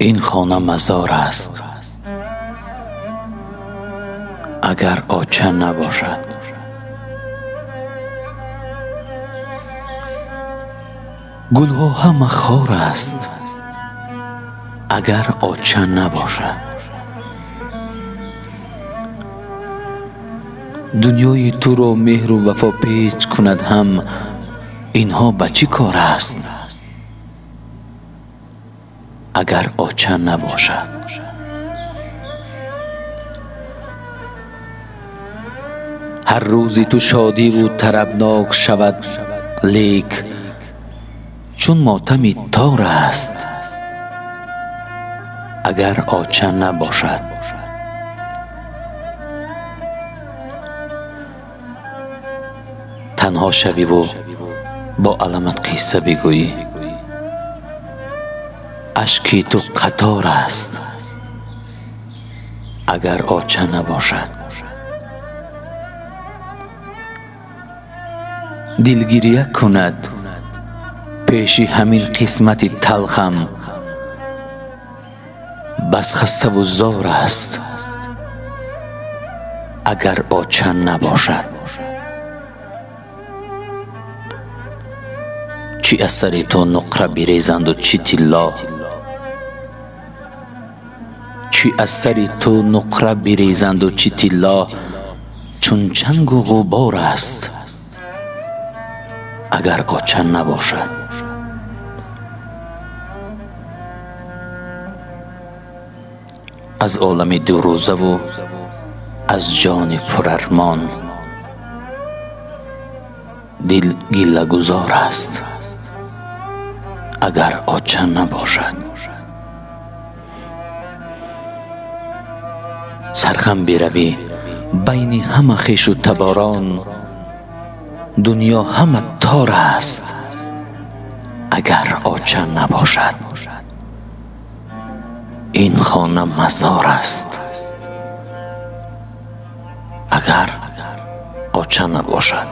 Ин хона мазор аст, агар оча набошад. Гулҳо ҳама хор аст, агар оча набошад. Дунёи туро меҳру вафо печ кунад ҳам, инҳо ба чӣ кор аст, агар оча набошад. Ҳар рӯзи ту шодиву тарабнок шавад, лек чун мотами тор аст, агар оча набошад. Танҳо шавиву бо аламат қисса бигӯӣ, ашки ту қатор аст, агар оча набошад. Дилгирия кунад пеши ҳамин қисмати талхам, бас хаставу зор аст, агар оча набошад. Чӣ аз сари ту нуқра бирезанду чӣ тилло, чӣ аз сари ту нуқра бирезанду чӣ тилло, чун чангу ғубор аст, агар оча набошад. Аз олами дурӯзаву аз ҷони пурармон дил гиллагузор аст, агар оча набошад. Сархам биравӣ байни ҳама хешу таборон, дунё ҳама тор аст, агар оча набошад. Ин хона мазор аст, агар оча набошад.